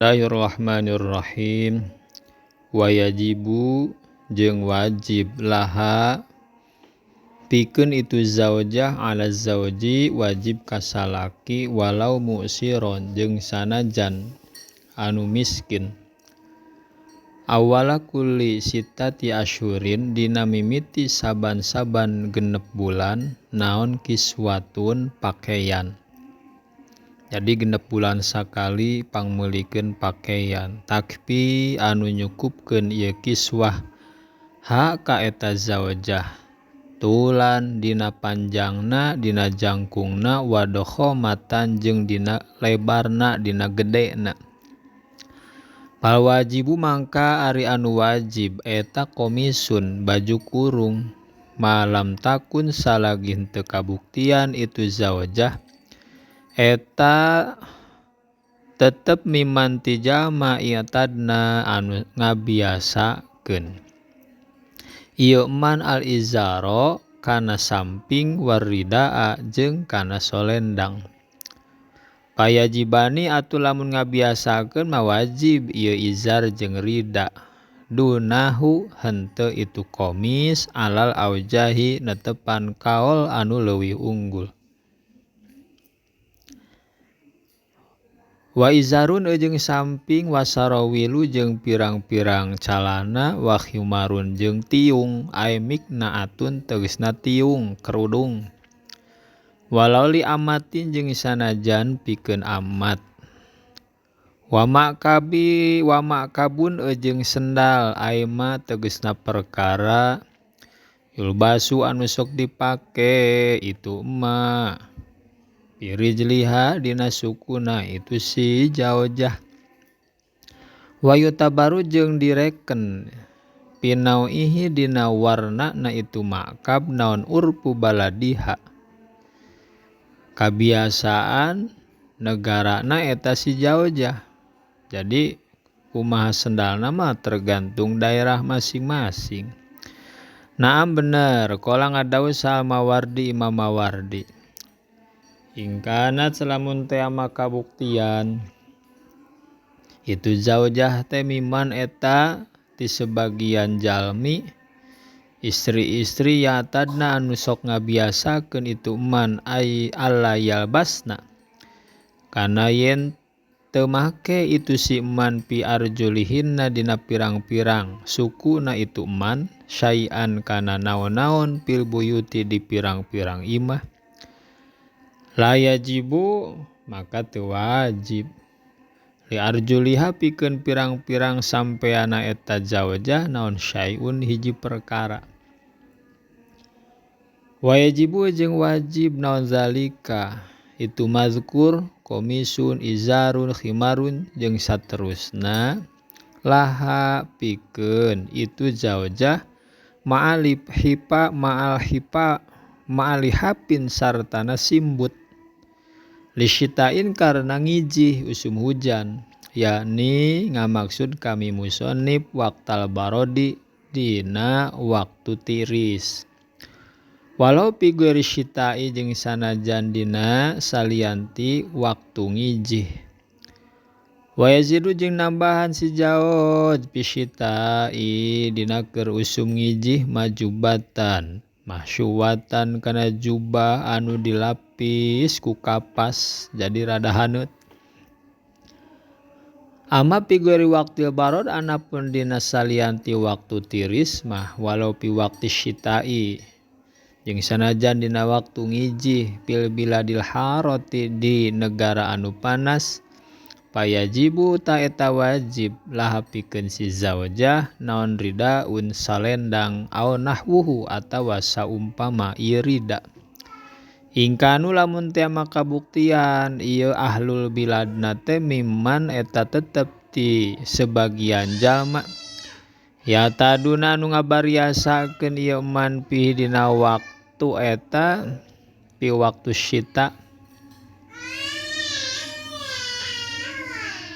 Bismillahirrahmanirrahim. Wa yajibu jeung wajib laha pikeun itu zaujah ala zauji wajib kasalaki walau mu'siron jeung sanajan anu miskin. Awala kulli sittati asyhurin dina mimiti saban-saban genep bulan naon kiswatun pakaian. Jadi genep bulan sakali pangmeulikeun pakaian takfi anu nyukupkeun ieu kiswah ha ka eta zaujah tulan dina panjangna dina jangkungna wadhomatan jeung dina lebarna dina gedena. Fal wajibu mangka ari anu wajib eta komisun baju kurung malam takun salagi henteu kabuktian itu zaujah eta tetep mimanti jalma i'tadna anu ngabiasakeun ieu man al izaro kana samping waridaa jeung kana solendang. Payajibani atuh lamun ngabiasakeun mah wajib ieu izar jeung rida dunahu henteu itu komis alal aujahi netepan kaol anu leuwih unggul. Wa izarun jeung samping wasarawilu jeung pirang-pirang calana wa khimarun jeung tiung ai miknaatun tegasna tiung kerudung. Walau li amatin jeung sanajan pikeun amat. Wa makabi wa makabun jeung sendal ai ma tegasna perkara yulbasu anu sok dipake itu ma pirijliha dina sukuna itu si jaojah. Wa yutabaru jeung direken pinauihi dina warna na itu makab naon urfu baladiha kabiasaan negarana eta si jaojah. Jadi kumaha sendalna mah tergantung daerah masing-masing. Naam bener qala ngadawuh sal Mawardi Imam Mawardi ingkanat selamun teh kabuktian itu zaujah teh miman eta ti sebagian jalmi istri-istri ya tadna anu sok ngabiasakeun itu man ai alla yalbasna kana yen teu make itu si man pi arjulihinna dina pirang-pirang sukuna itu man syai'an kana naon-naon fil buyuti di pirang-pirang imah la yajibu maka teu wajib li arjuliha pikeun pirang-pirang sampeana eta zaujah naon syai'un hiji perkara. Wa yajibu jeung wajib naon zalika itu mazkur komisun izarun khimarun jeung saterusna laha pikeun itu zaujah ma'alif hipa ma'al hipa ma'alihapin sartana simbut lisyitain karena ngijih usum hujan yakni ngamaksud kami musonib waktal barodi dina waktu tiris. Walau pi ghairi syitai jeung sanajan dina salianti waktu ngijih. Wa yazidu jeung nambahan si jaoj pi syitai dina keur usum ngijih majubatan mahsyuwatan kana jubah anu dilapis ku kapas jadi rada haneut. Ama pi ghairi waqtil barod anapun dina salianti waktu tiris mah walau pi waqti syitai jeung sanajan dina waktu ngijih fil biladil harati di negara anu panas payajibu ta eta wajib laha pikeun si zaujah naon ridaun salendang aw nahwuhu atawa saumpama ieu rida. Ingkanu lamun teh maka buktian ieu ahlul biladna teh mimman eta tetep ti sebagian jalma ya taduna anu ngabariasakeun ieu man pi dina waktu eta pi waktu syita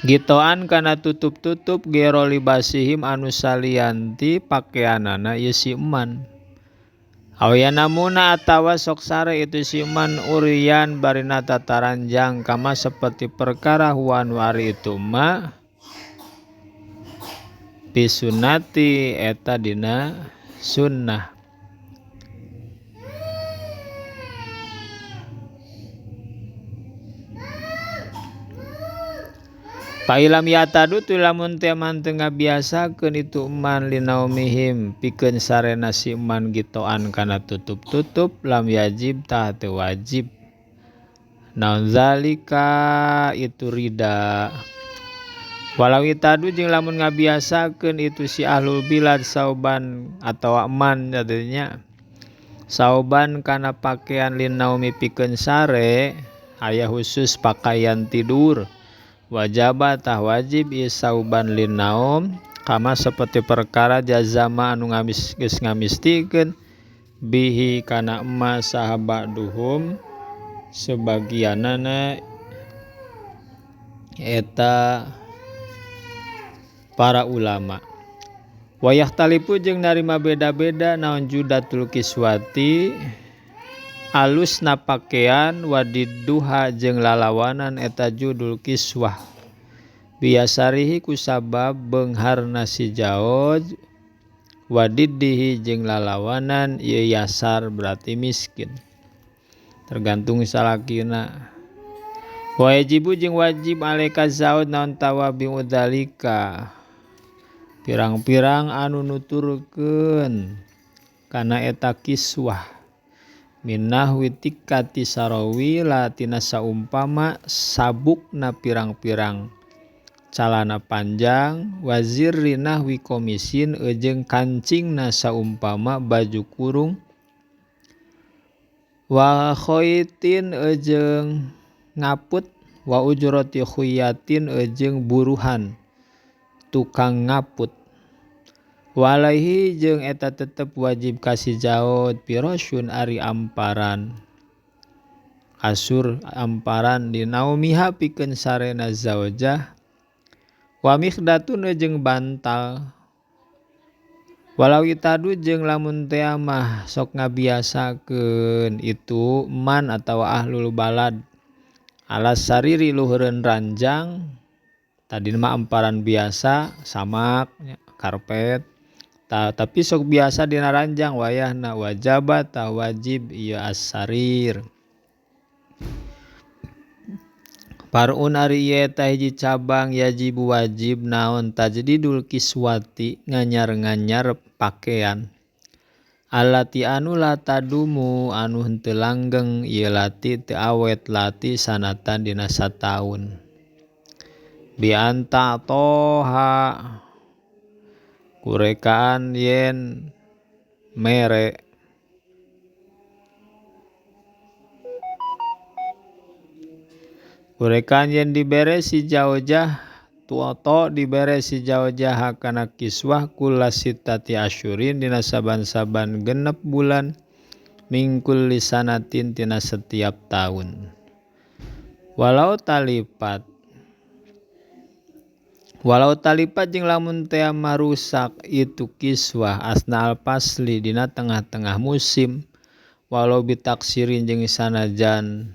gitoan kana tutup-tutup gero libasihim anu salianti pakeanana ieu si eman. Aw yanamuna atawa sok sare itu si eman urian barina tataranjang kama seperti perkara huwa anu ari itu ma Fi sunnati eta dina sunnah. Pailam yatadu tu lamun teh man teu ngabiasakeun itu man linaumihim pikeun sarena si man gitoan kana tutup-tutup lam yajib tah teu wajib naon zalika itu rida. Walau itadu jeung lamun ngabiasakeun itu si ahlul bilad sauban atawa man jadinya sauban kana pakaian linaumi pikeun sare aya khusus pakaian tidur wajaba tah wajib ieu sauban linaum kama seperti perkara jazama anu ngamis geus ngamistikeun bihi kana emas sahabat duhum sebagianana eta para ulama. Wayah talipu jeung narima beda-beda naon judatul kiswati alusna pakean wadiduha jeung lalawanan eta judul kiswah biasarihi kusabab beungharna si jaoj wadidihi jeung lalawanan ieu yasar berarti miskin tergantung salakina. Wajibu jeung wajib alaika zaud naon tawabi udzalika pirang-pirang anu nuturkeun kana eta kiswah minahwi tikati sarawi latina saumpama sabukna pirang-pirang calana panjang wazir rinahwi komisin jeung kancingna saumpama baju kurung wa khaitin jeung ngaput wa ujrati khuyatin jeung buruhan tukang ngaput walaihi jeung eta tetep wajib kasih jaud pirosyun ari amparan kasur amparan dinaumiha pikeun sarena zaujah wa mikhdatun jeung bantal walau itadu jeung lamun teh mah sok ngabiasakeun itu man atawa ahlul balad alas sariri luhureun ranjang tadi mah amparan biasa samak karpet tapi sok biasa dina ranjang wayahna wajaba tah wajib ieu as-sarir. Parun ari ieu eta hiji cabang yajibu wajib naon tajdidul kiswati nganyar-nganyar pakaian alati anu la tadumu anu henteu langgeng ieu lati teu awet lati sanatan dina sataun bi anta toha kurekaan yen mere kurekaan yen dibere si jaujah tuoto dibere si jaujah kana kiswah kula sitati asyurin dina saban-saban genep bulan mingkul lisanatin tina setiap tahun walau talipat jeung lamun teh marusak itu kiswah asna al-fasli dina tengah-tengah musim walau bitaksirin jeung sanajan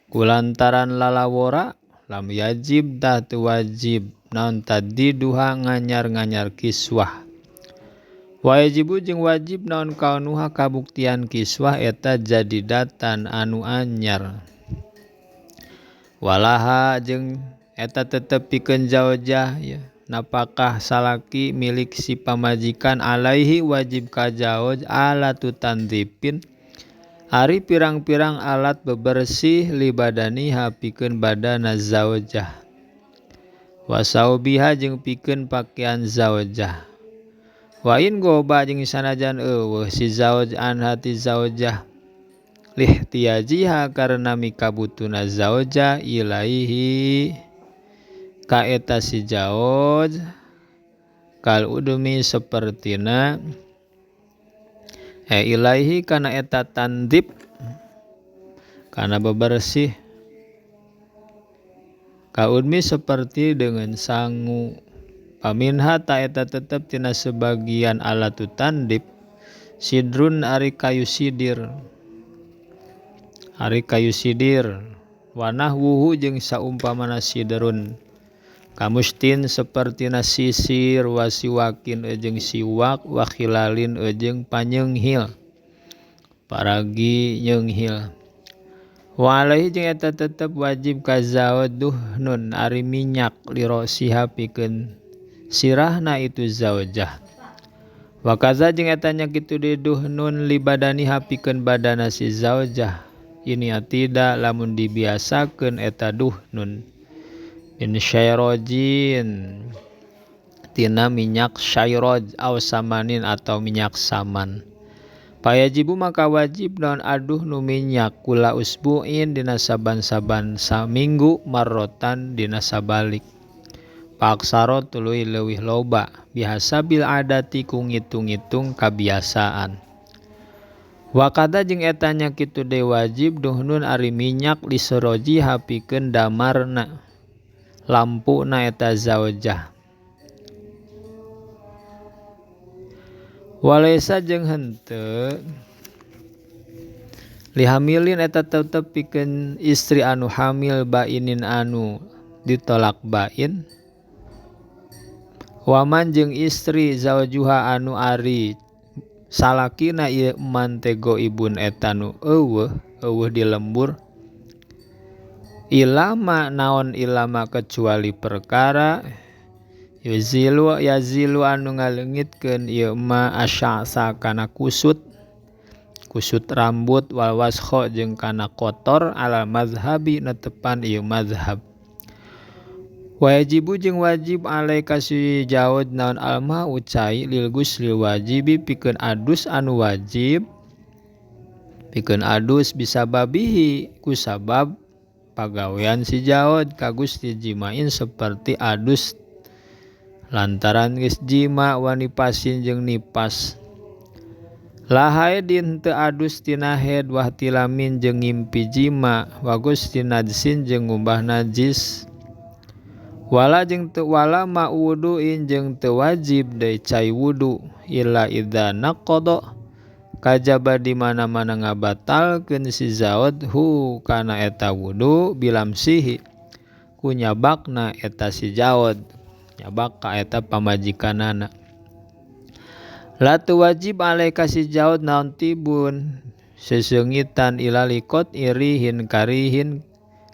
kulantaran lalawora lam yajib tah teu wajib naon tadiduha nganyar-nganyar kiswah wajibu jeung wajib naon kaunuha kabuktian kiswah eta jadidatan anu anyar walaha jeung eta tetep pikeun zaujah ya napakah salaki milik si pamajikan alaihi wajib ka zauj alatu tandipin ari pirang-pirang alat bebersih libadaniha pikeun badana zaujah wasaubiha jeung pikeun pakaian zaujah wa in goba jeung sanajan eueuh si zauj anha ti zaujah lihtiyajiha karena mikabutuna zaujah ilaihi ka eta si zauj kal udumi sapertina ilaihi kana eta tandip kana bebersih ka udmi seperti dengan sangu paminha ta eta tetep tina sebagian alatu tandip sidrun ari kayu sidir ari kayu sidir wanah wuhu jeung saumpamana siderun Kamustin sapertina sisir wasiwakin jeung siwak wa khilalin jeung panyeunghil paragi nyeunghil. Wa alaihi jeung eta tetep wajib ka zauduhnun ari minyak lirosiha pikeun sirahna itu zaujah. Wa kaza jeung eta nya kitu deui duhnun li badaniha pikeun badana si zaujah. Ini tidak lamun dibiasakeun eta duhnun min syairojin tina minyak syairoj aw samanin atau minyak saman. Payajibu maka wajib naon aduh nu minyak kula usbuin dina saban-saban saminggu marrotan dina sabalik. Paksaro tuluy leuwih loba bihasabil adati ku ngitung-ngitung kabiasaan. Wakada jeung eta nya kitu deui wajib duhnun ari minyak liserojiha pikeun damarna lampuna eta zaujah. Walaisa jeung henteu lihamilin eta tetep pikeun istri anu hamil bainin anu ditolak bain. Waman jeung istri zaujuha anu ari salakina ieu eman teh goibun eta nu eueuh eueuh di lembur. Ilama naon ilama kecuali perkara yuzilu yazilu anu ngaleungitkeun ieu ma asyasa kana kusut kusut rambut wal waskho jeung kana kotor ala mazhabi netepan ieu mazhab. Wajibu jeung wajib alaika si jaud naon alma ucai lil gusli wajibi pikeun adus anu wajib pikeun adus bisa babihi ku sabab pagawean si jaud ka gusti jimain seperti adus lantaran geus jima wanipasin jeung nipas. Lahaidin teu adus tina haid wahtilamin jeung ngimpi jima wa gusti najsin jeung ngumbah najis. Wala jeung teu wala ma wuduin jeung teu wajib deui cai wudu illa idza naqada kajaba di mana-mana ngabatalkeun si zaud hu kana eta wudu bilamsihi ku nyabakna eta si zaud nyabak ka eta pamajikanana. La teu wajib alaika si zaud naon tibun seseungitan ila liqat irihin karihin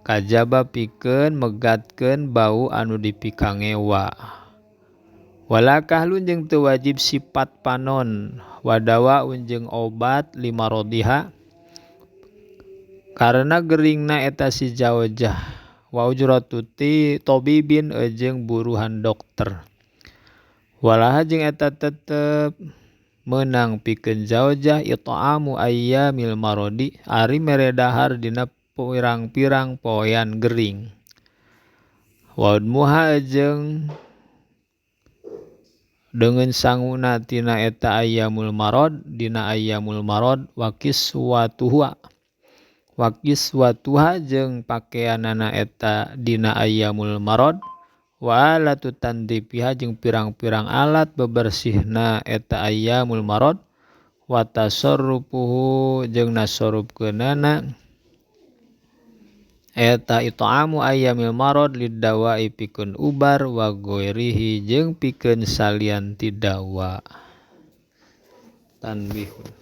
kajaba pikeun megatkeun bau anu dipikangewa. Wala kahlun jeung teu wajib sifat panon wadawa jeung obat limarodiha karena geringna eta si zaujah wa ujratu ti tabibin jeung buruhan dokter. Walaha jeung eta tetep meunang pikeun zaujah it'amu ayyamil marodi ari mere dahar dina pirang-pirang poean gering. Waudmuha jeung deungeun sanguna tina eta ayyamul marad dina ayyamul marad wakiswatuha wakiswatuha jeung pakeanana eta dina ayyamul marad wa alatu tandifiha jeung pirang-pirang alat bebersihna eta ayyamul marad wa tasarrufuhu jeung nasarrufkeunana eta it'amu ayyamil marad lidawai pikeun ubar wa ghairihi jeung pikeun salian ti dawa. Tanbihun.